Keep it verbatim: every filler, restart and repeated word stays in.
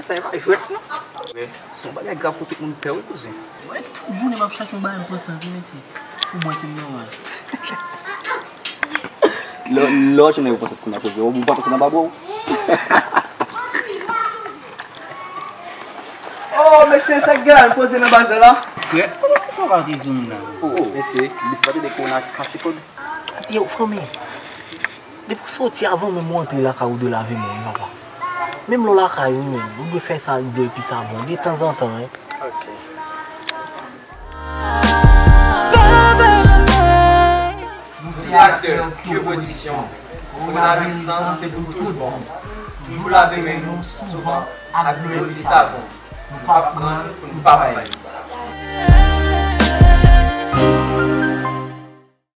Sa e pa jwèt non. Se yon bagay grav pou tout moun pè wi kouzen. Mwen tout jounen m ap chache yon bagay m pran san wi mesye. Pou mwen se nòmal. Lè lè w jwenn yon pran san kounye a kouzen, ou pa pase nan babo w. Oh mesye, sa k gen la, l poze nan baz la la? Frè, kòman se fè w pa te di moun nan? Oh mesye, li sa te de kòna kase kòd. Yo fanmi, depi w soti avan menm ou antre lakay ou dwe lave men w wi papa. Menm lè w lakay ou menm, ou dwe fè sa ak dlo epi savon detanzantan wi. Ok. Nou se aktè Q Production. Kowonaviris lan se pou tout bon. Toujou lave men nou souvan ak dlo epi savon. Nou p ap pran, nou p ap bay.